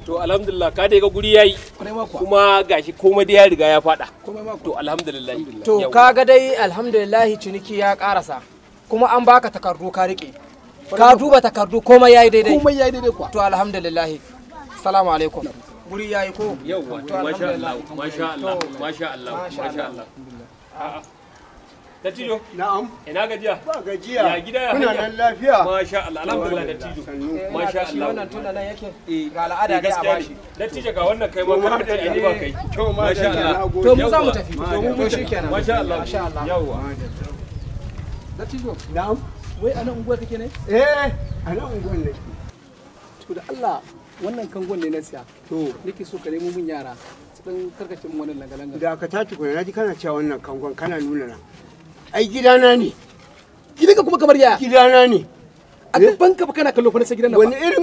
To alhamdulillah ka dai ga guri yayi. Kuma gashi komai dai ya riga ya fada. To alhamdulillah. To kaga dai alhamdulillah ciniki ya karasa. Kuma an baka takardu ka rike. Ka duba takardu komai yayi daidai. Komai yayi daidai kuwa. To alhamdulillah. Assalamu alaikum. Guri yayi ko? Yawwa to masha Allah, masha Allah, masha Allah, masha Allah. A'a. Dattijo. Na'am. Ina gajiya? Ba gajiya. Ya gida ya Kuna hanya? nan lafiya? Masha Allah, alhamdulillah dattijo. Masha Allah. Wannan tunda nan yake ga al'ada dai a bashi. Dattijo ga wannan kai ma kar ka ce an yi ba kai. To Masha Allah. To mu za mu tafi. To shikenan. Masha Allah. Masha Allah. Yawwa. Dattijo. Na'am. Wai a nan unguwar kake ne? Eh, a nan unguwar nake. To da Allah wannan kangon ne na siya. To nake so ka nemo min yara su dan karkace min wannan langa-langa. Da ka ta tukuna naji kana cewa wannan kangon kana nuna na. Ai gidana ne. Gidanka kuma kamar yaya? Gidana ne. A gaban ka fa kana kallo fa na sai gidan nan. Wani irin